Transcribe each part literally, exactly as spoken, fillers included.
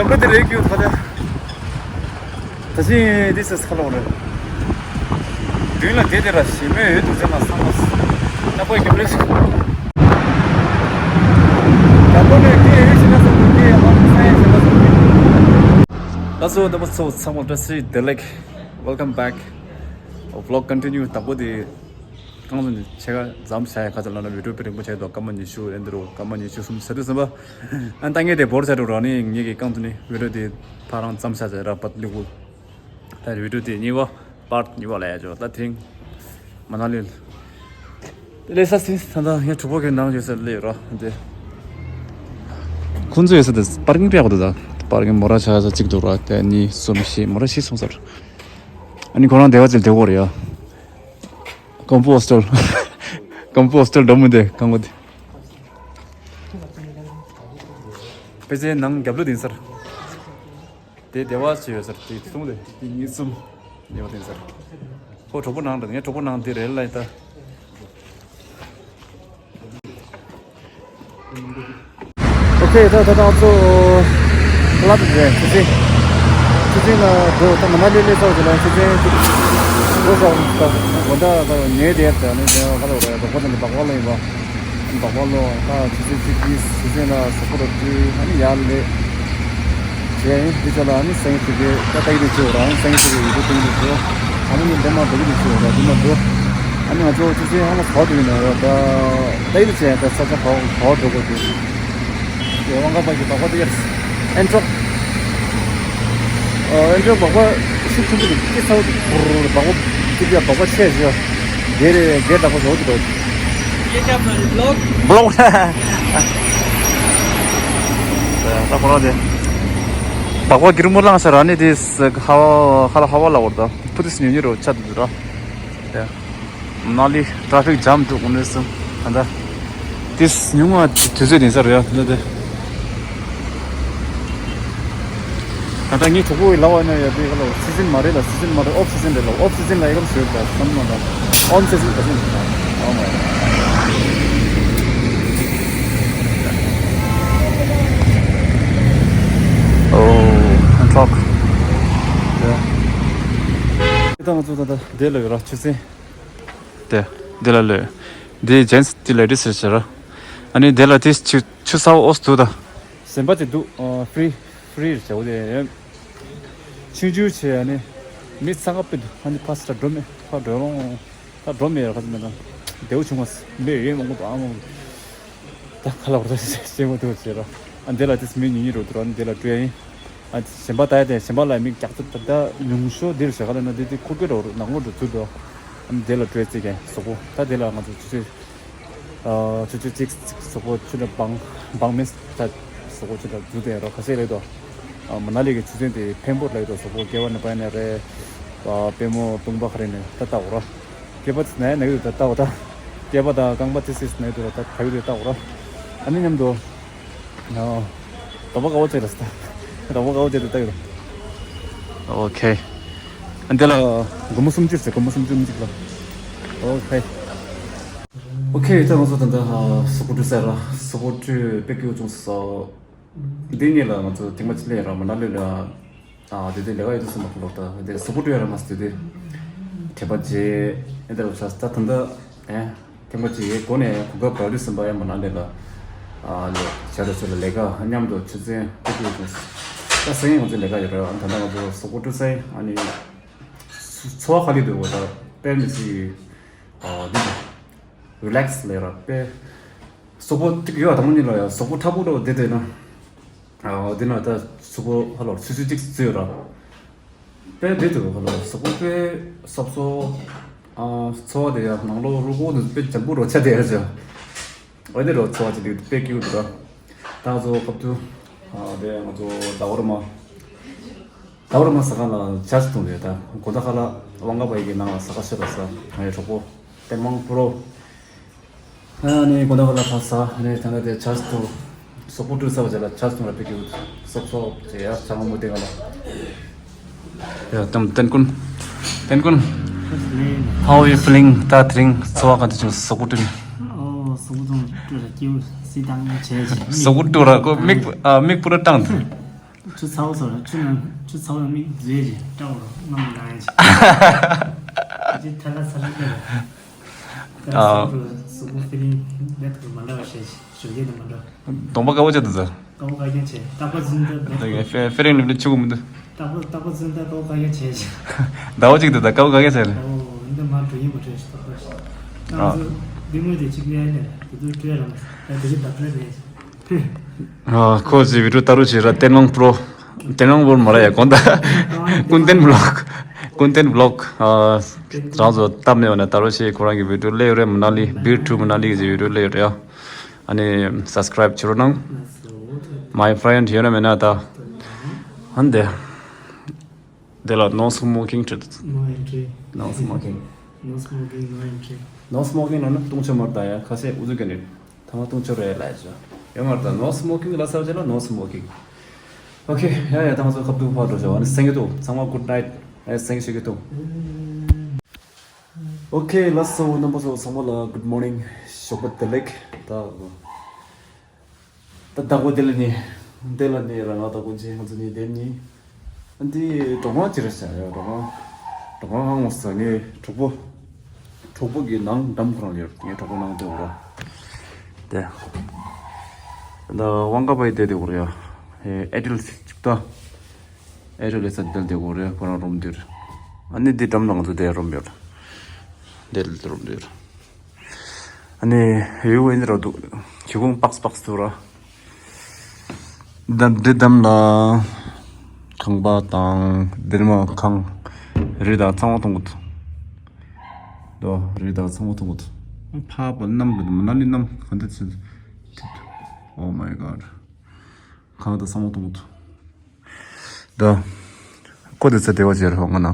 ལམ་བུ་དེ་རེད་ཀྱི་ད་ལྟ། ད་ཅི་འདི་སེ་ཁ་ལོག་རེད། མདུན་ལ་བསྡད་དེ་ར་ཞེ་མོ་ཡོད་འདུག་ཟེར་ན་བསམ་པ། ན་པོ་རྒྱབ་རེས། རྒྱབ་ལོག་ནས་སྐད་ཡོད་ཤེས་ན་བསམ་པ་སྐད་ཡང་མང་ས་ཡང་ཤེས་ན་བསམ་པ། ད་གཟོད་ད་པོ་ཚོ་ཚང་མ་བཀྲ་ཤིས་བདེ་ལེགས། Welcome back. Vlog continue. དང་པོ་དེ། རྐང་ཚོ་ནི་ཕྱེད་ཀ་འཛོམས་བྱ་ཡ་ཁ་ཚ་ལ་ན་བི་ཌིའོ་དཔེ་རིང་པོ་ཆགས་འདུག་སྐར་མ་ཉི་ཤུ་ཨེ་འདི་རུ་སྐར་མ་ཉི་ཤུ་གསུམ་ཟ་དུས་ཟིན་པ། ཨ་ད་ངས་དེ་བོར་ཚར་འགྲོ་ར་ནི་ངེད་ཀྱི་རྐང་ཚོ་ནི་བི་ཌིའོ་དེ་ཕ་རང་འཛོམས་བྱ་ཟེར་ར་པད་ལི་གུ། ད་བི་ཌིའོ་དེ་གཉིས་པ་པར་གཉིས་པ་ལ་ཡ་ཅོ་ད་ཐེངས་མ་ན་ལི་ལས་ས་སི་ད་ད་ངས་གྲོགས་པོ་གི་ནང་ཡོད་ས་ལས་ར་དེ། ཁོང་ཚོ་ཡོད་ས་དེ་པར་ཀིང་སྤྲད་གོ་འདུག་ད་པར་ཀིང་མོ་ར་ཆ་ས་གཅིག་འདུག་ར་དེ་གཉིས་གསུམ་བཞི་མོ་ར་བཞི་སོང་ཟེར། ཨ་ནི་ཁོ་རང་སྡེ་བ་ཚིལ་སྡེ་གོ་རེད་ཡ། ཀོང་པོ་ཧོ་སི་ཊེལ། ཀོང་པོ་ཧོ་སི་ཊེལ་འགྲོ་མི་འདི་གང་གོ་འདི། དཔེ་ཆའི་ནང་རྒྱབ་ལོགས་དེ་ཡིན་ཟེར། དེ་སྡེ་བ་ཅི་ཡོད་ཟེར་དེ་གསུང་དེ་དེ་གཉིས་གསུམ་ཡོད་པ་དེ་ཡིན་ཟེར། ཁོ་གྲོགས་པོ་ནང་འདྲ་ངའི་གྲོགས་པོ་ནང་དེ་རེད་ལ་ཡིན་ད། ཨོ་ཁེ། ད་ད་ང་ཚོ་ལབ་རེད། ཆུ་ཚན། ཆུ་ཚན་ལ་འགྲོ། ད་མ་ན་ལི་སླེབས་ཚར་བ་ཅིག་ལ་ཆུ་ཚན་ཅིག་འགྲོ་བཞག་ད་དགོང་དག་ད་ཉལ་བསྡད་ད་ནི་ད་ག་ལ་རེད། རོགས་པ་དང་འབག་པ་ལ་ཡིན་པ། འབག་པ་ལོ་ད་ཆུ་ཚན་ཅིག་གིས་ཆུ་ཚན་ལ་གཟུགས་པོ་རུ་བཀྲུས་ཨ་ནི་ཡར་སླེབས། བྱས་ཡིན་འདི་ཚོ་ལ་ཨ་ནི་སེང་གེ་ཅིག་གིས་ད་ལྟ་ཡི་རིགས་ཅིག་ཡོད་ར་ཨ་ནི་སེང་གེ་ཅིག་གིས་ཡི་གེ་སྟོན་གྱི་འདུག་ཨ་ནི་ངས་འདི་མ་འདི་གི་རིགས་ཅིག་ཡོད་ར་འདི་མ་འདུག་ཨ་ནི་ང་ཚོ་ཆུ་ཚན་ཧ་མ་ཟ་འདུག་ཡིན་ན་ཡོད་ད། ད་ཡི་རིགས་ཅིག་ཡང་ད་ས་ཆ་ག་བ་ག་བ་འགྲོ་དགོས་འདུག་དབང་ག་པ་གི་འབག་པ་དེ་ཡར་ཨན་ཊོག་ཨན་ཊོག་འབག་པ་ཤུགས་ཆེན་པོ་འདུག་སྐྱེ་ཚ་བོ་འདུག་འབག་པ་སྐྱེ་ཚ་འབག་པ་ཆེ་ཞིག་ཡོད། དེ་རེད་དེ་འབག་པ་ཟོ་འདུག་གོ། ཡེ་ཀྱ་མ་རེད་ལོག་བློག་ད་ཁོ་རང་དེ་འབག་པ་གིར་མོ་ལངས་ཤར་ཨ་ནི་དེ་ཧ་བ་ཧ་ལ་ཧ་བ་ལ་བར་ད་ཕུ་ཏི་སི་ཉུ་ཉུ་རོ་ཆ་འདུག་ར། དེ་ནཱ་ལི་ཊ་ཕིག་ཇམ་འདུག་གོ་ནས་སུ་ད་ད་དེ་ཉུང་བ་དུས་ཚོད་དེ་ས་རེད་ཡ་འདི་དེ། ད་ལྟ་ངའི་གྲོགས་པོ་ལབ་པ་ན་ཡ་དེ་ག་ལ་སི་ཛིན་མ་རེད་ལ། སི་ཛིན་མ་རེད། ཨོཕ་སི་ཛིན་རེད་ལ། ཨོཕ་སི་ཛིན་ལ་ཡ་གམ་ཞོད་ད་བསམ་ན་ད་ཨོན་སི་ཛིན་ག་ཟིན་ད་ཨོ་མ་ཡ། ཨོ་ཨན་ཊོག་དེ་ད་ང་ཚོ་ད་ད་དེ་ལ་ཡོད་ར་ཆུ་ཚན་དེ་དེ་ལ་ལོས་དེ་ཇེན་སི་དེ་ལ་དེ་ཟེར་ཟེར་ར། ཨ་ནི་དེ་ལ་དེ་ཆུ་ཆུ་ཚ་བོ་ཨོས་དུ་ད། སེམས་པ་དེ་འདུག་ཨ་ཧྥི་རི་ཧྥི་རི་རེད་བྱ་བོ་དེ། ཆུང་ཆུང་བྱས་ཨ་ནི་མི་ཚང་ཁ་དཔེ་འདུག་ཨ་ནི་ཕ་སི་ཏ་འགྲོ་མེད་ཕ་འགྲོ་རོང་ད་འགྲོ་མེད་ཡ་ཁ་ཚ་མེད་ན་བདེ་བོ་བྱུང་བ་མེད་ཡོད་མང་པོ་འདུག་ཨ་མང་པོ་འདུག་ད་ཁ་ལ་བར་ད་ཤེས་མ་ཐུབ་བྱས་ར། ཨ་འདི་ལ་དེ་མི་ཉུང་ཉུང་རོ་འདུག་ཨ་ནི་འདི་ལ་སྤྲོད་ཡ་ཡིན། ཨ་གཞན་པ་ད་ཡ་དེ་གཞན་པ་ལ་མི་རྒྱག་ཐུབ་ད་ད་ཉུང་ཤོས་འདིར་བྱ་ཁ་ལ་ན་འདི་དེ་ཁུར་གེ་རོ་ནག་མོ་འགྲོ་ཚུལ་འདུག་ཨ་ནི་འདི་ལ་སྤྲོད་རྩིས་ཀྱི་གཟུགས་པོ་ད་འདི་ལ་ང་ཚོ་ཆུ་ཚོད། ཆུ་ཚོད་གཅིག་གཟུགས་པོ་ཆུ་ལ་སྦང་སྦང་མེད་ད་གཟུགས་པོ་ཆུ་ལ་འཛུལ་ཏེ་རོ་ཁ་ཤས་རེད་དོ། མ་ན་ལི་གི་ཆུ་ཚན་དེ་འཕན་པོ་རེད་དོ། གཟུགས་པོ་སྐྱེ་བ་ནས་པ་ནས་རེད། པད་མོ་བཏུང་པ་ཁ་རེ་ནས་ད་ལྟ་འོ་ར། སྐྱེ་བ་ན་ན་གི་དུ་ད་ལྟ་འོ་ད། སྐྱེ་བ་དང་རྐང་པ་ཏི་སིས་ན་གི་དུ་ད་ད་གི་དུ་ད་འོ་ར། ཨ་ནི་མཉམ་དུ། དོ་པ་དཀའ་བོ་ཅིག་རེད་ས། དོ་པ་དཀའ་བོ་ཅིག་རེད་ད་ཡོད། ཨོ་ཁེ། ཨ་འདི་ལ་སྒོར་མོ་སུམ་ཅུ་རེད་ཟེར། སྒོར་མོ་སུམ་ཅུ་མི་གཅིག་ལ། ཨོ་ཁེ། ཨོ་ཁེ། ད་ང་ཚོ་ད་ལྟ་གཟུགས་པོ་བཀྲུས་ཚར་ར། གཟུགས་པོ་བཀྲུས་པད་སྐྱིད་བྱུང་སོང་། འདི་གཉིས་ལ་ང་ཚོ་ཐེངས་མ་གཅིག་ལས་ར་མ་ན་ལི་ལ། ཨ་དེ་དེ་ལས་ཀ་ཡོད་དུ་སེམས་པ་ཁོ་ལོ་ད་དེ་གཟུགས་པོ་བཀྲུས་ཡ་ར་མ་སི་དེ་དེ། དྲན་པ་བརྗེད་ཨེ་འདྲ་བ་ཆགས་ད་ད་ལྟ་ཨེ། ཐེངས་མ་གཅིག་ཡའི་སྒོ་ནས་གོ་སྐབས་རག་དུས་ཙམ་པ་ཡང་མ་ན་ལས་ལ། ཨ་ལས་བྱ་ར་ཚོ་ལ་ལས་ཀ་མཉམ་དུ་ཆུ་ཚན་སྤེལ་དགོས་བྱུང་། ད་སང་ཉིན་ང་ཚོ་ལས་ཀ་ཡོད་རེད། ཨ་ད་ལྟ་ང་ཚོ་གཟུགས་པོ་བཀྲུས་ཚར་ཡིན། ཨ་ནི་ཚོར་བ་ག་ལེར་འདུག་གོ་ད་དཔེ་མི་སྲིད་ཨ་འདི་རི་ལེག་སི་ལས་ར་དཔེ་གཟུགས་པོ་ཏིག་ཡོད་དང་མོ་གཉིས་ལ་ཡང་གཟུགས་པོ་ཁྲ་པོ་འདྲ་བོ་བསྡད་བསྡད་ན། ཨ་འདི་ན་ད་གཟུགས་པོ་ཧ་ལོ་སུ་སུ་ཅིག་བཙོས་ར། དཔེ་བདེ་འདུག་ཧ་ལོ་གཟུགས་པོ་དཔེ་སོབ་སོབ། ཨ་ཚོར་བ་དེ་ཡང་ནང་ལོགས་རུས་ཁོག་དེ་དཔེ་འཇམ་པོ་རོ་ཆ་དེ་ཡ་ཅོ། འོ་དེ་རོ་ཚོར་བ་ཅིག་འདུག་དཔེ་སྐྱིད་པོ་འདུག་ར། ད་ང་ཚོ་སྐབས་དུ། ཨ་དེ་ང་ཚོ་ཟླ་བ་རུ་མ། ཟླ་བ་རུ་མ་ཟ་ཁང་ལ་ཇ་ཅིག་འཐུང་རེད། ད་དགོང་དག་ཁ་ལ་དབང་ག་པ་ཡི་གི་ནང་ལ་ཟ་ཁ་ཤོད་ལ་ཟ་ང་ཡི་གྲོགས་པོ་ཏེ་མང་པུ་རོ། ཨ་ནི་དགོང་དག་ལ་ཕར་ཟ། ཨ་ནི་ད་ལྟ་དེ་ཇ་ཅིག་འཐུང་། གཟུགས་པོ་བཀྲུས་ཚར་བ་རྗེས་ལ་ཇ་ཅིག་འཐུང་ར་དཔེ་སྐྱིད་པོ་སོབ་སོབ་བྱས་ཡ་ཇ་མང་པོ་སྟེང་ལ། ཡ་ཏམ་ཏན་ཀུན། ཏན་ཀུན། How are you feeling? ད་དེ་རིང་ཚོར་བ་ག་འདྲ་བྱུང་། གཟུགས་པོ་བཀྲུས་ནས། ཨོ་གཟུགས་པོ་ཚང་བཀྲུས་ར་སྐྱིད་པོ་སི་དང་བྱས་ཤིང་། གཟུགས་པོ་བཀྲུས་ར་ཁོ་མིག་ཨ་མིག་པུ་ར་བཏང་། ཆུ་ཚ་བོ་ཚོ་ལ་ཆུ་ནང་ཆུ་ཚ་བོ་ལ་མིག་བཟོས་ཀྱི་སྐྲ་བོ་ལ་རྔམ་ལངས་ཡ་ཅིག་ཅི་ཐ་ལ་ཚ་ལ་ཀྱི་ལ། ཨ། གཟུགས་པོ་ཕི་ལིང་ལེབ་ཏོག་མ་འདྲ་བ་བྱས་ཤིང་ཞོགས་ཀས་དང་མ་འདྲ། གདོང་པ་དཀར་པོ་ཆགས་འདུག་ཟེར། དཀར་པོ་དཀར་རྐྱང་བྱས་རྟག་པར་འཛུམ་མདངས་ལེབ་ཏོག་ཕི་ཕི་ལིང་ལེབ་ཏོག་ཆུ་གུ་མི་འདུག་རྟག་པར་རྟག་པར་འཛུམ་མདངས་དཀར་པོ་དཀར་རྐྱང་བྱས་ཤིང་། ཟླ་བ་གཅིག་འདུག་ཟེར། དཀར་པོ་དཀར་རྐྱང་བྱས་ལ། ཨོ། འདི་མ་འགྲོ་ཡིན་པ་འདྲ་ཞིག་རྟག་པར་ཞིག་ང་ཨ། ཚོ་འདི་མོ་དེ་གཅིག་ལས་ལས་དེ་ཚོ་སྤྲོད་རམ་ད་དེ་གི་ད་སྤྲོད་ལས། ཨ། ཁོ་ཅིག་བི་ཌིའོ་ལྟ་རོགས་བྱེད་ར། བསྟན་དབང་པྲོ། བསྟན་དབང་པྲོ་མ་ར་ཡ་གོང་ད། ཀུན་ལྡན་བི་ལོག་ཀུན་ལྡན་བི་ལོག་ཨ། རང་ཚོ་སྟབས་མེད་པ་ན་ལྟ་རོགས་བྱེད། ཁོ་རང་གི་བི་ཌིའོ་སླེབས་ཡོད་རེད། མ་ན་ལི་བི་ཊུ་མ་ན་ལི་གི་བི་ཌིའོ་སླེབས་ཡོད་རེད་ཨ། ཨ་ནི་སབ་སི་ཀ་རའིབ་བྱེད་རོགས་གནང་། མའི་ཕ་རེན་ཌི་ཡོད་ན་མེད་ན་ད། ཨ་ནི་དེ། དེ་ལ་ནོ་སི་མོ་ཀིང་བྲིས་འདུག No entry. ནོ་སི་མོ་ཀིང་། No smoking, no entry. ནོ་སི་མོ་ཀིང་ལབ་ན་བཏུང་ཆ་མ་རེད་ད། ཡ་ཁ་ཤས་ཨུ་ཚུགས་ཀྱི་ནི་ཐ་མ་བཏུང་ཆ་རེད་ལབ་ཡ་ཅོ་ཡོད་མ་རེད་ད། ནོ་སི་མོ་ཀིང་ལབ་ས་བྱས་ན་ནོ་སི་མོ་ཀིང་། ཨོ་ཁེ། ཡ་ཡ་ད་ང་ཚོ་ཁ་ཐུག་ཕར་འགྲོ་ཤོག་ཨ་ནི་སེང་གེ་ཐུག་ཚང་མ་གུཌ་ནའིཊ། ཨ་ནི་སེང་གེ་ཤོད་ཀྱི་ཐུག་ཨོ་ཁེ། ལགས་སོ། རྣམ་པ་ཚོ་ཚང་མ་ལ་གུཌ་མོར་ནིང་། ཞོགས་པ་བདེ་ལེགས། ད་ད་བདག་པོ་དེ་ལ་ནི། དེ་ལ་ནི་རང་ང་ད་ཀུན་ཆེ་ང་ཚོ་གཉིས་བསྡད་ནི། ཨ་འདི་གྲོག་ཁང་ཅི་རེད་ཤག་ཡ་གྲོག་ཁང་། གྲོག་ཁང་ཧང་ངོ་ས་ངའི་གྲོགས་པོ། གྲོགས་པོ་གི་ནང་འགྲམ་ཁོ་རང་ཡོད། ངའི་གྲོགས་པོ་ནང་དེ་འོ་ར། དེ། ད་དབང་ག་པའི་དེ་དེ་འོ་ར་ཡ། ཨེ་ཨེ་ཏེལ་ཅིག་ད། ཨེ་རེད་ལེ་ས་དེ་དེ་འོ་ར་ཁོ་རང་རུམ་དེ་རེད། ཨ་ནི་འདི་འགྲམ་ནང་དུ་དེ་རུམ་ཡོད། དེ་རུམ་དེ་རེད། ཨ་ནི་ཡུལ་ཝེ་འདི་ར་འདུག་ཁྱི་ཁུང་པགས་པགས་འདུག་ར། འདི་འདི་འདམ་ལ་ཁང་པ་དང་འདིར་མ་ཁང་རི་དང་ཚང་མ་མཐོང་གི་འདུག་དོ་རི་དང་ཚང་མ་མཐོང་གི་འདུག་ཕ་པ་གནམ་གི་མ་ན་ལི་གནམ་ག་འདི་ཚེ། Oh my god. ཁང་དང་ཚང་མ་མཐོང་གི་འདུག་ད། ཁོ་དེ་ཚེ་བདེ་བ་ཅེར་ཧོ་ང་ན།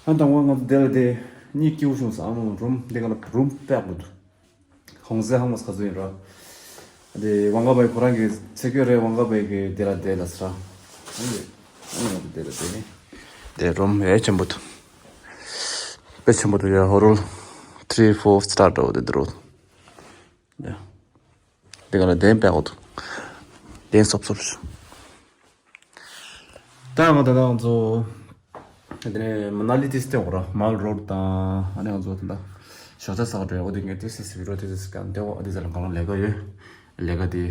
ཨ་དང་བ་ང་ཚོ་དེ་ལ་དེ་གཉིད་སྐྱིད་པོ་བྱུང་སོང་། ཨ་མ་རུམ་དེ་ག་ལ་རུམ་པེག་པོ་འདུག་ཧོང་ཟེ་ཧང་མོ་ས་ཚོ་ཡིན་ར། དེ་དབང་ག་པའི་ཁོ་རང་གི་ཚེ་གོས་རེད། དབང་ག་པའི་གི་དེ་ལ་དེ་ལ་ས་ར། ཨ་ནི་ཨ་ནི་ང་ཚོ་དེ་ལ་དེ་ནི། དེ་རུམ་ཡ་ཆེན་པོ་འདུག་དཔེ་ཆེན་པོ་འདུག་ཡ་ཧོ་རུལ། ཐི་རི་ཕོར་སི་ཊར་འདྲ་བོ་དེ་འདུག་རོ། དེ་ག་ལ་གདན་པའི་འོག་ཏུ། གདན་སོབ་སོབ་ཞུ། ད་ང་ད་ང་ཚོ། དེ་ནས་མ་ན་ལི་ཏིས་ཏེ་འོག་ར་མལ་རོ་ཌི་དང་ཨ་ནི་ང་ཚོ་ད་ལྟ་ཞོགས་ཇ་ཟ་ག་འགྲོ་ཡ། འོ་དེ་ངས་ཏིས་ཏིས་བི་ཌིའོ་ཏིས་ཏིས་ག་འདེ་འོ་དེ་ཚ་ལ་གང་ལ་ལས་ཀ་ཡོད། ལས་ཀ་དེ་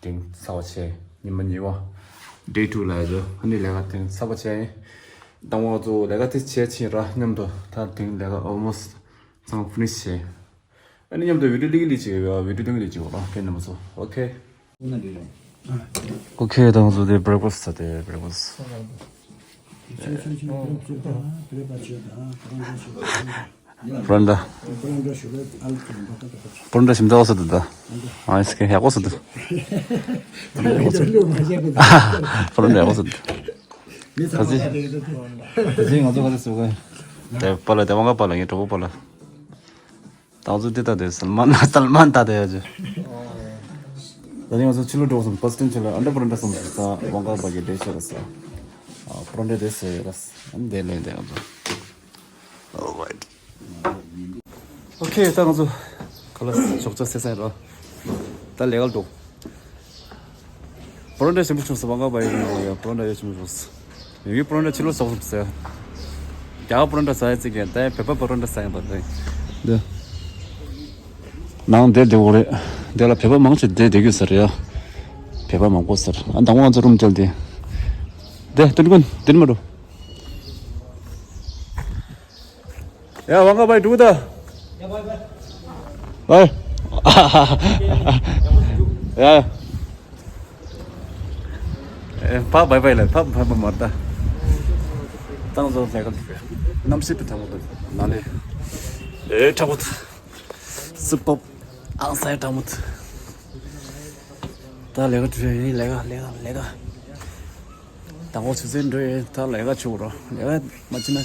ཏིང་ཚ་བ་ཆེ་ཉི་མ་གཉིས་པ། ཌེ་ཊུ་ལ་ཡ་ཨ་ནི་ལས་ཀ་ཏིང་ཚ་བ་ཆེ། དང་བ་ཚོ་ལས་ཀ་དེ་བྱས་ཕྱིན་ར་མཉམ་དུ་ད་ཏིང་ལས་ཀ་ཨོལ་མོ་སི་ཊི་ཚང་ཕི་ནི་ཤི་བྱས། ཨ་ནི་མཉམ་དུ་བི་ཌིའོ་ལིག་ལིག་བྱེད་ཡོད། བི་ཌིའོ་ལིག་ལིག་བྱེད་དགོས་ར་ཁྱེད་རྣམ་པ་ཚོ། ཨོ་ཁེ། ཨོ་ཁེ། ད་ང་ཚོ་དེ་བྷི་རེག་ཕ་སི་ཊི་ཟ་དེ་བྷི་རེག་ཕ་སི་ཊི། པ་རོན་ཊ། པ་རོན་ཊ་ཞིམ་ཚ་བ་ཟ་འདུག་ད། ཨ་ནི་སི་ཀེ་ཡག་པོ་ཟ་འདུག་པ་རོན་ཊ་ཡག་པོ་ཟ་འདུག་ད་ཅི་ད་ཅི་ང་ཚོ་ག་རེ་ཟ་གི། དེ་པ་ལ་དེ་དབང་ག་པ་ལ་ངའི་གྲོགས་པོ་པ་ལ། ད་ང་ཚོ་འདི་ལྟ་དེ་སལ་མན་སལ་མན་ལྟ་དེ་ཡ་ཅི། ད་ནི་ང་ཚོ་ཕྱི་ལོགས་འགྲོ་སོང་། བྷ་སི་ཊོན་ཕྱི་ལོགས་ཨ་འདྲ་པ་རོན་ཊ་སོང་ས་དབང་ག་པ་གི་དེ་ཤེས་ར་ས། ཨ་པ་རོན་ཊ་དེ་ཟེར་ར་ས། ཨ་འདི་ལས་འདི་ང་ཚོ། Alright. ཨོ་ཁེ། ད་ང་ཚོ་ག་ལ་ཞོགས་ཇ་ཟས་ཚར་ར། ད་ལས་ཀ་ལ་འགྲོ། པ་རོན་ཊ་ཞིམ་པོ་བྱུང་སོང་། དབང་ག་པ་ཡི་ཡ་པ་རོན་ཊ་ཡ་ཞིམ་པོ་བྱུང་སོང་། ཡོད་ཀྱི་པ་རོན་ཊ་ཕྱི་ལོགས་ཟོག་སོང་ཟེར། རྒྱ་གར་པ་རོན་ཊ་ཟ་ཡ་ཅིག་ཡིན། ད་བོད་པ་པ་རོན་ཊ་ཟ་ཡ་པ་རེད། འདི། ནང་དེར་བསྡད་དགོས་རེད། དེ་ལ་བོད་པ་མང་ཆེ་དེར་བསྡད་ཀྱི་ཟེར་ཡ། བོད་པ་མང་པོ་ཟེར། ཨ་དང་པོ་ང་ཚོ་རུམ་བསྡད་དེ། དེ་སྟོན་ཀུན་དེར་མ་འགྲོ། ཡ་དབང་ག་པ་ཡི་འགྲོ་གི་ད། ཡ་བའི་བའི། བའི། ཡ། ཨེ་ཕ་བའི་བའི་ལ་ཕ་བའི་བའི་མ་ད། ཏང་ཟོ་ལས་ཀ་འདུག་པས། གནམ་གཤིས་དཔེ་དྲང་པོ་འདུག་ནང་ལས། ཨེ་དྲང་པོ་འདུག་སི་པོབ་ཨང་སའི་དྲང་པོ་འདུག་ད་ལས་ཀ་འགྲོ་ཡིན། ལས་ཀ་ལས་ཀ་ལས་ཀ་དང་པོ་ཆུ་ཚན་འགྲོ་ཡིན། ད་ལས་ཀ་བྱུང་རོགས། ལས་ཀ་མ་བྱེད་ན།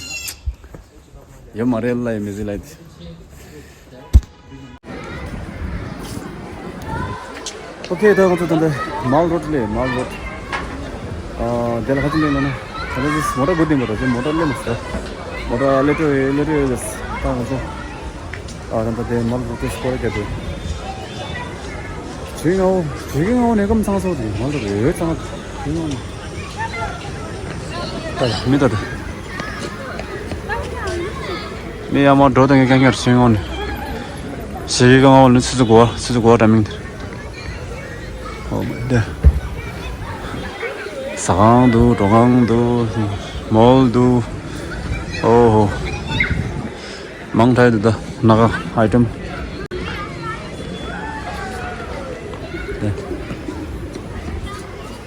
ཡོད་མ་རེད་ལ་ཡི་མི་ཟི་ལ་ཡི། ཨོ་ཁེ། ད་ང་ཚོ་ད་ལྟ་མལ་རོ་ཌི་ལས་མལ་རོ་ཌི། ཨ་དེ་ལ་ཁ་ཅིག་ལས་ན་ན། ད་ལྟ་མོ་ཊ་སྒུག་བསྡད་པ་རེད། མོ་ཊ་སླེབས་མ་སོང་། མོ་ཊ་སླེབས་འགྲོ་ཡོད་སླེབས་འགྲོ་ཡོད་ལས། ད་ང་ཚོ་ཨ་ད་ལྟ་དེ་མལ་རོ་ཌི་སྐོར་ར་རྒྱག་འདུག་ཇུས་ངའོ་ཇུས་ངའོ་ནས་ཀམ་ཚང་སོང་དེ་མལ་རོ་ཌི་ཡོད་ཚང་། ད་མི་ད་ད། མི་ཡར་མར་འགྲོ་དང་ངས་རྐྱང་རྐྱང་རེད་ཤེས་ཡོང་ནས། ཞེ་གི་གང་བ་ནི་ཆུ་ཚོད་དགུ་པ་ཆུ་ཚོད་དགུ་པ་འདྲ་མིན་དེར། ཨོ་མའི་གོཌ། ཟ་ཁང་འདུག་འགྲོ་ཁང་འདུག་མོལ་འདུག་ཨོ་ཧོ། མང་ཐལ་འདུག་ད་སྣ་ཁ་ཨའི་ཊེམ། དེ་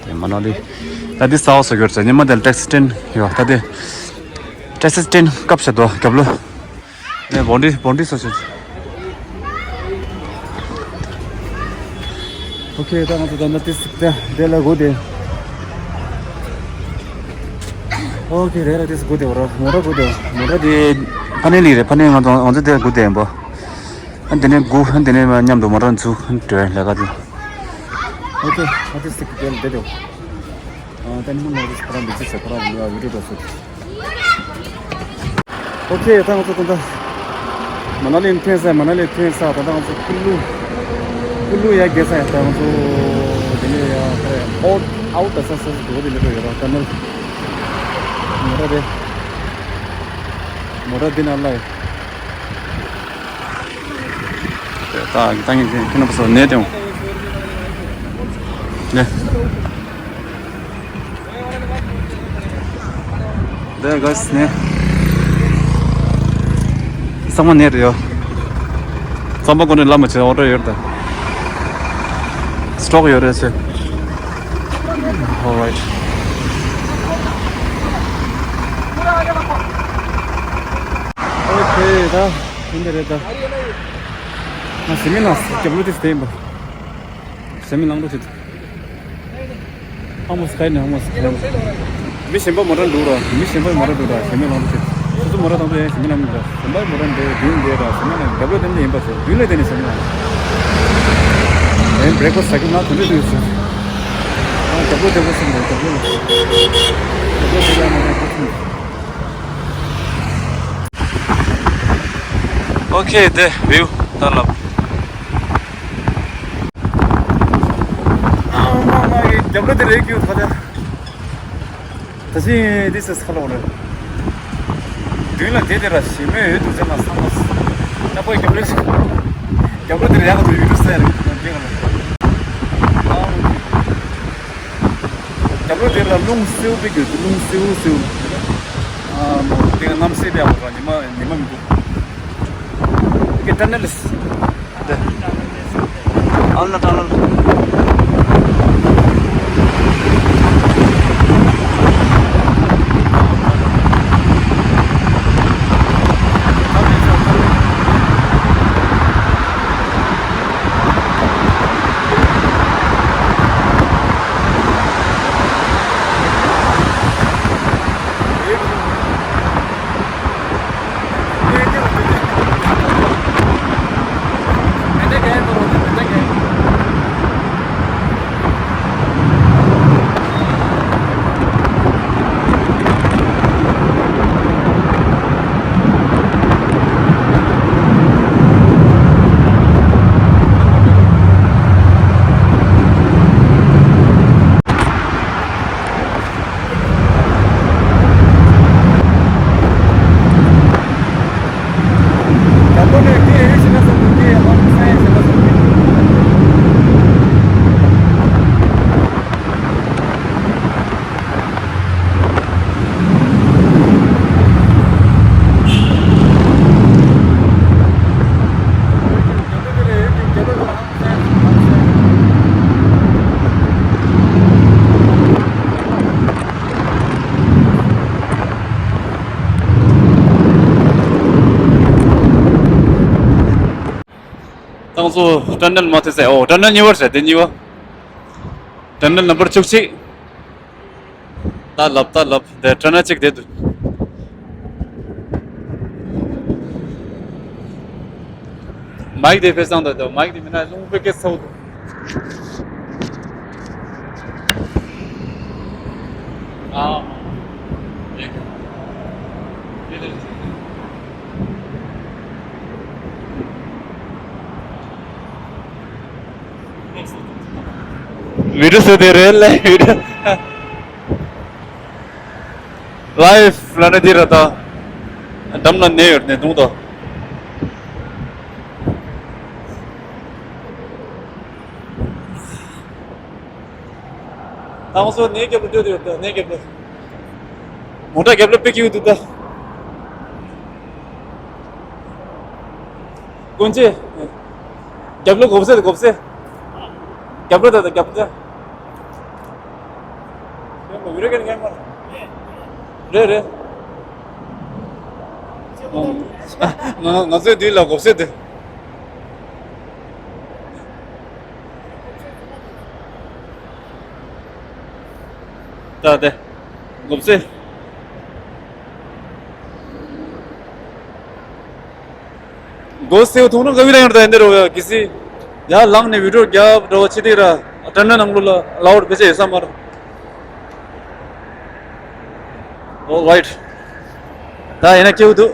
དེ་མ་ན་ལི། ད་འདི་ས་འོག་ས་གྱུར་ཚེ་ཉི་མ་དེ་ལ་ཊེག་སི་སི་ཊེན་ཡོད་ད་དེ། ཊེག་སི་སི་ཊེན་སྐབས་ཤ་དོ་རྒྱབ་ལོ། ནས་བོན་ཌི་བོན་ཌི་སོ་སོ། ཨོ་ཁེ་ད་ང་ཚོ་ད་ལྟ་ཏིས་ད་དེ་ལ་སྒུག་དེ། ཨོ་ཁེ་རེད་ར་ཏིས་སྒུག་དེ་བ་ར་མོ་ཊ་སྒུག་དེ་མོ་ཊ་དེ་ཕ་ནེ་ལི་རེད། ཕ་ནེ་ང་ཚོ་ང་ཚོ་དེ་སྒུག་དེ་ཡིན་པ། ཨ་དེ་ནས་སྒུག་ཨ་དེ་ནས་མཉམ་དུ་མོ་ཊ་འཛུགས་ཨ་འགྲོ་ལས་ཀ་དེ། ཨོ་ཁེ་ཨ་ཏིས་དེ་དེ་དེ་དེ། ཨ་ད་ནི་མོ་ཊ་དེ་ཁོ་རང་མི་ཚེ་ཟེར་ཁོ་རང་ལ་བི་ཌིའོ་འགྲོ་སོང་། ཨོ་ཁེ་ད་ང་ཚོ་ད་ལྟ་མ་ན་ལི་ཐོན་ས་མ་ན་ལི་ཐོན་ས་ད་ལྟ་ང་ཚོ་ཀུ་ལུ་ཀུ་ལུ་ཡ་རྒྱལ་ས་ཡ་ད་ང་ཚོ་དེ་ནས་ཡ་ཨའུཊ་ཨའུཊ་ད་ས་ས་ས་དེ་འོ་དེ་ནས་འགྲོ་ཡོད་ར་ད་ནི་མོ་ཊ་དེ་མོ་ཊ་དེ་ན་ལ་ཡ་ད་ད་ངས་ཁྱེད་རྣམ་པ་ཚོ་ནས་དེ་ནས། དེ་ག་ནས། ཚང་མ་ནས་རེད་ཡོ། རྩམ་པ་ཀོ་ནས་ལ་མ་བྱེད་ཨོ་ཌར་ཡོད་རེད། སི་ཊོག་ཡོད་རེད་ཟེར། Alright. ཨོ་ཁེ་ད་ཡིན་ད་རེད་ད། ང་ཟི་མི་ལ་རྒྱབ་ལོ་དེ་སྟེན་པ། ཟི་མི་ལང་འགྲོ་བྱེད། ཧ་མོ་སི་ཁའི་ནས་ཧ་མོ་སི་ཁའི་ནས། མི་གཞན་པ་མོ་ཊ་འདུག་ར། མི་གཞན་པ་མོ་ཊ་འདུག་ར། ཟི་མི་ལང་འགྲོ་བྱེད། སོ་སོ་མོ་ཊ་དང་པོ་ཡང་ཟི་མི་ལང་འགྲོ་ར། གཞན་པ་མོ་ཊ་འདི་མདུན་འདི་ར། ཟི་མི་ལང་རྒྱབ་ལོ་དེ་ནས་ཡིན་པ་ཚོ་མདུན་ལ་དེ་ནས་ཟི་མི་ལང་། ཨེ་བྷི་རེག་ཕ་སི་ཟ་གི་ན་དེ་འདྲ་དུས་སུ། ཨ་རྒྱབ་ལོ་དེ་ག་སོང་ར། རྒྱབ་ལོ་ལ། རྒྱབ་ལོ་དེ་ལ་མོ་ཊ་འགྲོ་སོང་། ཨོ་ཁེ་དེ་བིའུ་ད་ལབ། ཨ་མ་ང་གི་རྒྱབ་ལོ་དེ་རེད་ཀྱི་ད་ལྟ། ད་ཅི་འདི་སེ་ས་ལོག་རེད། མདུན་ལ་དེ་དེ་ར་ཞེ་མེད་ཡོད་འདུག་ཅེ་ན་བསམ་པ། ད་པོའི་རྒྱབ་ལོ་ཞིག་རྒྱབ་ལོ་དེ་ར་ཡག་འདུག་ཡུལ་གྲུ་སེ་རེད་ཀྱི་ན་འདི་ག་ལ། རྒྱབ་ལོ་དེ་ལ་རླུང་སེའུ་པའི་རྒྱུ་རླུང་སེའུ་སེའུ། ཨ་མོ་དེ་ག་གནམ་སེ་པའི་ཨ་ཉི་མ་ཉི་མ་མི་འདུག་ཀེ་ཊ་ནལ་ལེས། ཨ་ལ་ཊ་ནལ། ཏང་ཚོ་ཊ་ནལ་མ་ཐེ་ཟེ། ཨོ་ཊ་ནལ་གཉིས་པར་ཟེ་དེ་གཉིས་པ། ཊ་ནལ་ནམ་བར་བཅུ་གཅིག་ད་ལབ་ད་ལབ་དེ་ཊ་ནལ་གཅིག་དེ་འདུག་མའིག་དེ་ཕེ་སང་དོ་དོ་མའིག་དེ་མི་ན་ལུང་པེ་ཀེ་སོ་དོ། ཨ། བི་ འདི་ཟེར་དེ་རེད་ལེ། ལའིབ་ལ་ནི་འདི་ར་ད། འགྲམ་ལ་ནས་ཡོད་ནས་འདུག་ད། ད་ང་ཚོ་ནས་རྒྱབ་ལ་སྡོད་ཡོད་ད། ནས་རྒྱབ་ལ། མོ་ཊ་རྒྱབ་ལ་དཔེ་སྐྱིད་འདུག་ད། ཀུན་གཅིག་རྒྱབ་ལོགས་གོབ་སེ་གོབ་སེ། རྒྱབ་ལོགས་ད་ད་རྒྱབ་ལོགས། རེད་རེད། ང་ང་ཚོའི་དུས་ལ་གོབ་སེ་དེ། ད་དེ། གོབ་སེ། གོབ་སེ་ཐོང་ནང་ག་བི་ར་ཡང་ད་འདི་རོ་ཡ་གི་སི། ཡ་ལང་ནས་བི་ཌིའོ་རྒྱབ་རོ་ཆི་དེ་ར། ཏན་ནན་ནང་ལོ་ལ་ལའོ་ཌི་བེ་ཅེ་ཡོད་ས་མ་ར། All right. ད་ཡིན་ན་སྐྱེའུ་འདུག་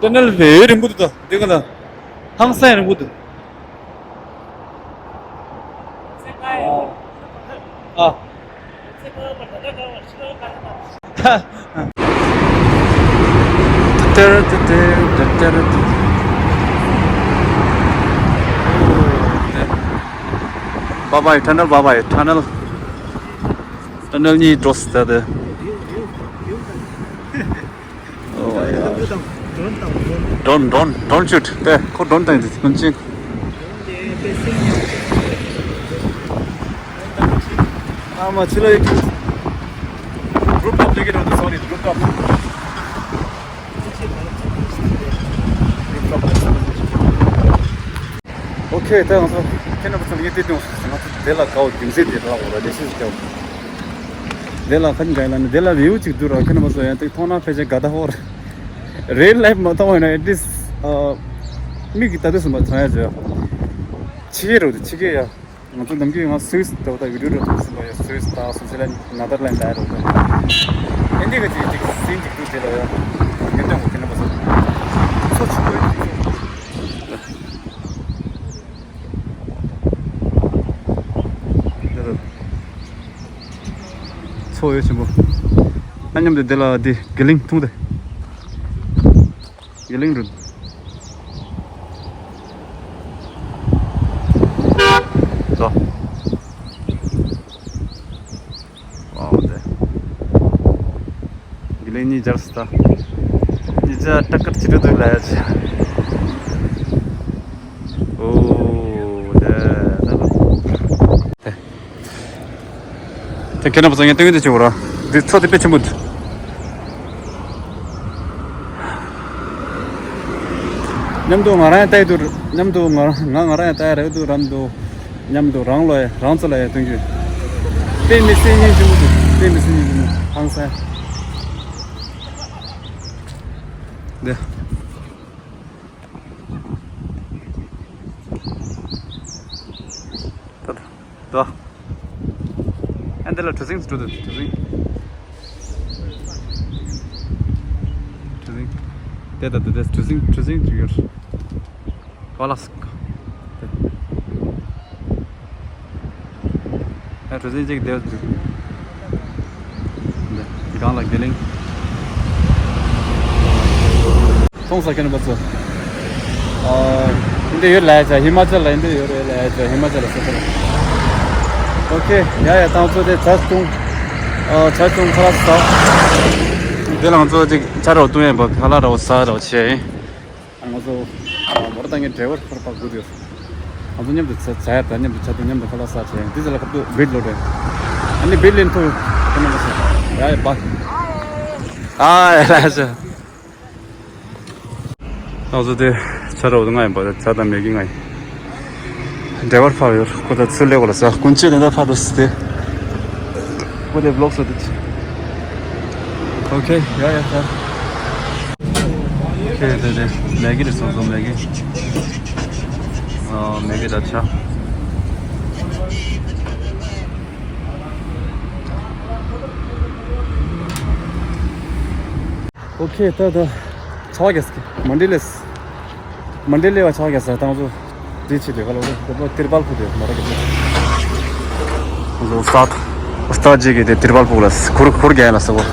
ཏན་ནལ་བེ་རིང་པོ་འདུག་ད་འདི་ག་ད། ཧང་སང་རིང་པོ་འདུག་ཨ། Bye bye tunnel, bye bye tunnel. Tunnel གཉིས་འགྲོ་སྲིད་ད་དེ། Oh my god. Drone, drone, drone shoot. དེ་ཁོ་drone བཏང་ཡོད་དེ་ཁོ་ཅིག་ཨ་མ་ཕྱི་ལ་ཡིག Rooftop ལས་ཀྱི་འགྲོ་འདུག Sorry, rooftop. Rooftop. Okay, ད་ང་ཚོ་ཁྱེད་རྣམ་པ་ཚོ་ལ་ངས་བལྟས་དུས་ང་ཚོ་དེ་ལ་དགའ་བོ་རྒྱུ་མཚན་དེ་ལ་འོ་ར་ལས་ཤེས་དགའ་བོ། དེ་ལ་ཁ་ཉིན་ག་ཡིན་ལ་ནི་དེ་ལ་view གཅིག་འདུག་ར། ཁྱེད་རྣམ་པ་ཚོ་ཡང་ཏིག་མཐོང་ན་ཕལ་ཆེར་དགའ་ད་ཧོར། Real life མ་མཐོང་བ་ཡིན་ན་at least མིག་གིས་ལྟ་དུས་སུ་མ་མཐོང་ཡ་བྱོས། ཕྱི་རྒྱལ་རུ་དུ་ཕྱི་རྒྱལ་ཡ། ང་ཚོ་ནམ་རྒྱུན་ང་སུད་སི་འགྲོ་ད་བི་ཌིའོ་འགྲོ་ཐུབ་སྲིད་པ་ཡ། སུད་སི་དང་སུའུ་ཙི་ལན་ནེ་དར་ལན་ལ་རུ་དུ། ཨེ་འདི་ག་ཅིག་ཅིག་སིན་ཅིག་ཏུ་དེ་ལ་ཡ། མི་འདང་གོ་ཁྱེད་རྣམ་པ་ཚོ། ཚོ་ཆུ་བོའི་དུས་ཚོ། མཚོ་ཡོད་ཆེན་པོ། ཨ་མཉམ་དུ་དེ་ལ་དེ་དགེ་ལིང་ཐུང་དེ། དགེ་ལིང་རུ། དོ། ཨོ་དེ། དགེ་ལིང་གཉིས་སྦྱར་སི་ད། གཉིས་ཆ་ཏག་ཀར་ཅི་རུ་འདུག་ལ་ཡ་ཆ། ཨོ་དེ་ད་ལོ། དེ། དེ་ཁྱེད་རྣམ་པ་ཚོ་ངས་སྟོན་གྱི་འདུག་ཅེས་འོ་ར། འདི་མཚོ་དེ་དཔེ་ཆེན་པོ་འདུག་མཉམ་དུ་ང་རང་ཡང་ལྟ་ཡི་འདུག་མཉམ་དུ་ང་རང་ང་ང་རང་ཡང་ལྟ་ཡི་རེད་འདུག་རམ་འདུག་མཉམ་དུ་རང་ལོ་ཡ་རང་ཚོ་ལ་ཡ་སྟོན་རྒྱུ། དཔེ་མི་སྲིད་སྙིང་རྗེ་མོ་འདུག་དཔེ་མི་སྲིད་སྙིང་རྗེ་མོ་ཧང་སང་། འདི། ད་ད། ཨ་འདི་ལ་གྲུ་གཟིངས་གྲུ་གཟིངས་གྲུ་གཟིངས། གྲུ་གཟིངས། དེ་ད་དེ་དེ་གྲུ་གཟིངས་གྲུ་གཟིངས་ཅིག་ཡོད། ཧྥ་ལ་སི་ཀ། དེ། ཨ་གྲུ་གཟིངས་གཅིག་བསྡད་འདུག་འདི་སྒང་ལ་དགེ་ལིང་། སོང་ས་ཁྱེད་རྣམ་པ་ཚོ། ཨ་འདི་ཡོད་ལ་ཡ་ཧི་མ་ཅལ་ལ་འདི་ཡོད་རེད་ལ་ཡ་ཧི་མ་ཅལ་ལ་སོང་ས། ཨོ་ཁེ་ཡ་ཡ་ཏང་ཚོ་དེ་ཇ་བཏུང་། ཨ་ཇ་བཏུང་ཁ་ལག་ཟ། འདི་ལ་ང་ཚོ་ཅིག་ཇ་རོ་བཏུང་ཡས་པ་ཁ་ལག་རོ་ཟ་རོ་བྱས། ང་ཚོ་མོ་ཊ་བཏང་མཁན་ཌ་རའི་ཝར་ཁོ་ར་ཕར་སྒུག་ཡོད། ང་ཚོ་མཉམ་དུ་ཇ་ཇ་ཡ་དང་མཉམ་དུ་ཇ་དང་མཉམ་དུ་ཁ་ལག་ཟ་བྱས། འདི་ཚོ་ལ་སྐབས་དུ་བིད་ལོ་རེད། ཨ་ནི་བིད་ལེན་ཐུ་ཁོ་ན་མ་ཟ། ཡ་ཡ་བ། ཨ་ཡ་ལ་ཟ། ང་ཚོ་དེ་ཇ་རོ་ང་ཡིན་པ་ཇ་དང་མེ་གི་ང་ཡིན། ཌ་རའི་ཝར་ཕར་ཡོད། ཁོ་ད་ཚུར་ལེ་གོ་ལ་ཟ། ཀུན་ཆེ་དེ་ད་ཕར་རོ་སི་དེ། ཁོ་དེ་བི་ལོག་སོ་དེ། ཨོ་ཁེ་ཡ་ཡ་ད། ཁེ་དེ་དེ་མེ་གི་རེད་སོང་སོང་མེ་གི། ཨ་མེ་གི་ད་ཆ། ཨོ་ཁེ་ད་ད། ཆ་བ་རྒྱས་ཀྱི་མན་ཌི་ལེས། མན་ཌི་ལེ་བ་ཆ་བ་རྒྱས་ས་དང་ཚོ། དེ་ཆེ་དེ་ག་ལ་འོ་དེ་པོ་ཏིར་པལ་ཕུ་དེ་མ་ར་གི་དེ། ཨུ་སྟཱད། ཨུ་སྟཱད་ཅིག་གིས་དེ་ཏིར་པལ་ཕུ་ལ་ཁུར་ཁུར་རྒྱས་ལ་ས་བོ།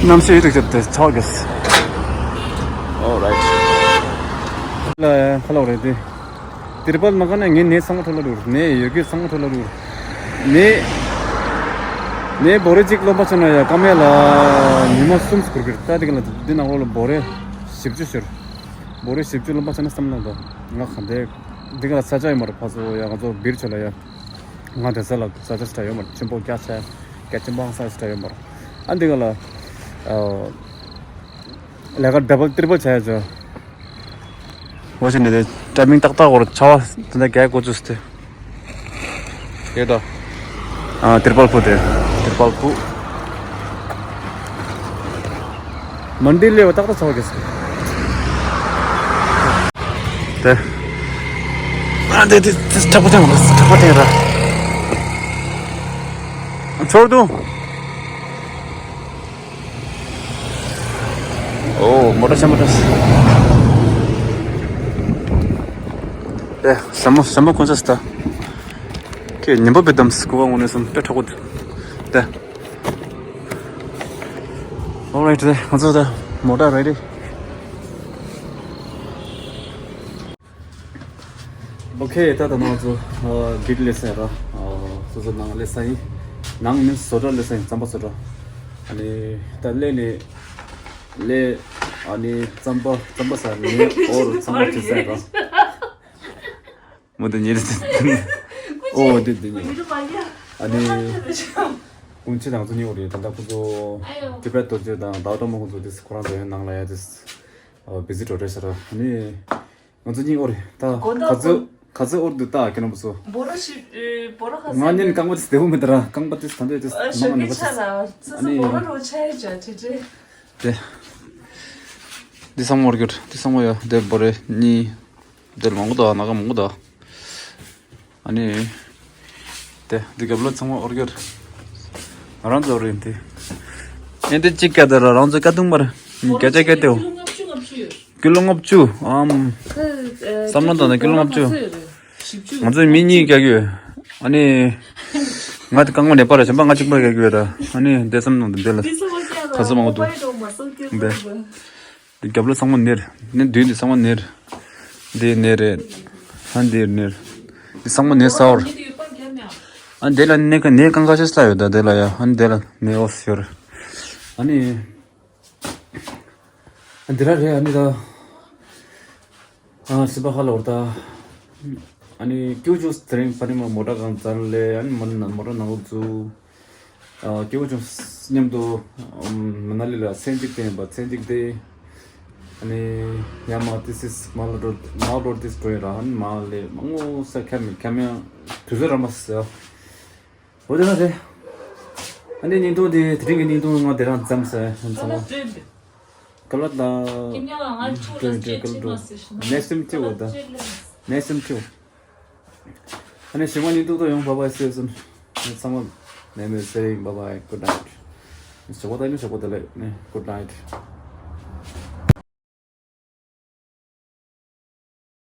གནམ་གཤིས་ཡིད་དུ་ཁྱབ་དེ་ཆ་བ་རྒྱས། All right. ལ་ཡ་ཁ་ལོག་རེད་དེ། ཏིར་པལ་མ་ག་ན་ངས་ནས་ཚང་མ་འཕྲོ་ལ་རུར། ནས་ཡོད་རྒྱུ་ཚང་མ་འཕྲོ་ལ་རུར། ནས། ནས་བོ་རེ་གཅིག་རློན་པ་ཆ་ན་ཡ་ཀ་མེ་ལ་ཉི་མ་གསུམ་སྐོར་གྱི་ད་དེ་ག་ལ་འདི་ནང་ལོགས་ལ་བོ་རེ་བཞི་བཅུ་ཤོར། བོ་རེ་བཞི་བཅུ་རློན་པ་ཆ་ན་བསམ་ན་ད་ང་ག་འདི་འདི་ག་ལ་ས་ཆ་ཡོད་མ་རེད། ཕ་ཚོ་ཡ་ང་ཚོ་སྦིར་ཆོ་ལ་ཡ་ང་དེ་ས་ལ་ས་ཆ་ས་ཆ་ཡོད་མ་རེད། ཆེན་པོ་རྒྱ་ཆེ་རྒྱ་ཆེན་པོ་ཧང་སང་ས་ཆ་ཡོད་མ་རེད། ཨ་འདི་ག་ལ་ལས་ཀ་ཌབ་བལ་ཏིར་པལ་བྱ་ཡ་ཆོ། འོ་ཞེ་ནས་དེ་ཊའི་མིང་ཏག་ཏག་བོར་ཆ་བ་དེ་འདྲ་རྒྱག་གོ་ཚུལ་དེ། ཡོད་དོ། ཨ་ཏིར་པལ་ཕུ་དེ། ཏིར་པལ་ཕུ། མན་ཌི་ལེ་བ་ཏག་ཏག་ཆ་བ་རྒྱས་སོ། དེ། ཨ་དེ་དེ་དེ་དྲག་པོ་ཅང་རེད། དྲག་པོ་ཅང་ར། ཆོར་དུ། ཨོ་མོ་ཊ་ཆེན་པོ་འདྲ། ཨེ་ཟ་མོ་ཟ་མོ་ཁོན་ས་སྟ། ཁྱེད་ཉིན་པ་བེ་དམ་སྐུ་བ་ངོ་ནས་སམ་དཔེ་དྲག་པོ་འདུག་སྟ། All right, ང་ཚོ་ད་མོ་ཊ་རེ་ཌི། ཨོ་ཁེ། ད་ད་ང་ཚོ་སྦིར་སླེབས་ས་ཡིན་ར། སོ་སོ་ནང་སླེབས་ས་ཡིན། ནང་མིན་བཟོ་གྲྭ་སླེབས་ས་ཡིན། རྩམ་པ་བཟོ་གྲྭ། ཨ་ནི་ད་སླེབས་ནས་སླེབས། ཨ་ནི་རྩམ་པ་རྩམ་པ་ཟ་ནས་འོར་རྩམ་པ་བྱེད་ས་ཡིན་ར། མོ་དེ་ཉེ་རེད། ཨོ་དེ་དེ་ཉེ། ཨ་ནི་ཀུན་ཆེ་དང་ཚོ་གཉིས་འོ་རེད། ད་ལྟ་ཁོ་ཚོ་ཏི་པེད་རྡོ་རྗེ་དང་ཟླ་བ་སྒྲོལ་མ་ཁོ་ཚོ་དེ་ཁོ་རང་ཚོ་ཡང་ནང་ལ་ཡ་དེ་བི་ཛི་ཊི་འགྲོ་རེད་ཟེར་ར། ཨ་ནི། ང་ཚོ་གཉིས་ཨོ་རེད་ད། ག་ཚོད་ག་ཚོད་ཨོ་རེད་འདུག་ད་ཁྱེད་རང་ཚོ། འབོ་ར་ཞིབ་ཨེ་འབོ་ར་ག་ཚོད། ང་གཉིས་རྐང་པ་དེ་བདེ་བོ་མེད་ད་ར། རྐང་པ་དེ་ད་འདོད་དེ་ཨ་ནམ་ཞོགས་ཀྱི་ནམ་ཆ་ལ་ཙི་ཙི་འབོ་ར་རོ་ཆ་ཡི་ཅ་ཅི་ཅི། དེ་འདི་ཚང་མ་ཨོ་རྒྱུར་འདི་ཚང་མ་ཡོད་དེ་བོ་རེ་གཉིས། དེ་མང་པོ་འདུག་ཨ། ན་ག་མང་པོ་འདུག་ཨ། ཨ་ནི། དེ་འདི་རྒྱབ་ལོགས་ཚང་མ་ཨོ་རྒྱུར། ང་རང་ཚོ་རེད་དེ། ཨེ་འདི་གཅིག་སྐད་དེ་ར་རང་ཚོ་སྐད་དུང་མར། བརྒྱ་ཆ་སྐད་དེའོ། ཀི་ལོ་ལྔ་བཅུ་ཨམ། བསམ་བློ་བཏང་ན་ཀི་ལོ་ལྔ་བཅུ། ང་ཚོ་མི་གཉིས་རྒྱག་གི་ཡོད། ཨ་ནི། ང་དེ་རྐང་པ་ནས་པར་གཞན་པ་ང་གཅིག་པར་རྒྱག་གི་ཡོད་ར། ཨ་ནི་འདི་བསམ་བློ་བཏང་འདི་ལ། ག་ཚོད་མང་པོ་འདུག་འདི། རྒྱབ་ལོགས་ཚང་མ་ནེར། ནི་མདུན་འདི་ཚང་མ་ནེར། འདི་ནེར་རེད། ཨ་འདི་ནེར། འདི་ཚང་མ་ནེར་ས་འོར། ཨ་འདི་ལ་ནེ་ཀ་ནེ་གང་ག་ཤེས་ལ་ཡོད་ད་འདི་ལ་ཡ། ཨ་འདི་ལ་ནེ་འོ་ཟེར། ཨ་ནི། ཨ་འདི་ར་རེད། ཨ་ནི་ད། ཨ་སི་པ་ཧ་ལ་འོར་ད། ཨ་ནི་ཀྱུ་ཅུ་དེ་རིང་ཕ་ནི་མ་མོ་ཊ་གང་ཙར་ལས་ཨ་ནི་མ་ནི་མོ་ཊ་ནང་ལོགས་ཚུ། ཨ་སྐྱེ་བོ་ཆུང་མཉམ་དུ་ཨམ་མ་ན་ལི་ལ་མཚན་གཅིག་བསྟན་པ་མཚན་གཅིག་སྟེ། ཨ་ནི་ཡ་མ་ཏི་སིས་མ་ལ་འགྲོ་མ་འགྲོ་ཏིས་འགྲོ་ཡིན་ར། ཨ་ནི་མ་ལེ་མ་ངོ་ས་ཁ་མི་ཁ་མི་དུས་ཚོད་ར་མ་ཟེར། འོ་དེ་ན་རེད། ཨ་ནི་བརྙན་ཐུང་དེ་དེ་རིང་གི་བརྙན་ཐུང་ང་དེ་རང་མཚམས་ཟེར་ཡིན་ཚང་མ། ཀ་ལ་ད། ཀིམ་ཡ་ང་ཚོ་ཀ་ལ་ད་ཀ་ལ་ད། Nice to meet you. Nice to meet you. ཨ་ནི་ཞི་མ་ཉིན་ཏོག་ཏོ་ཡོང་། Bye bye, see you soon. ཨ་ནི་ཚང་མ་ནས་མེད་ཟེར་ཡིན། Bye bye, good night. ཞོགས་པ་ད་ནི་ཞོགས་པ་ད་ལེ་ནི་good night.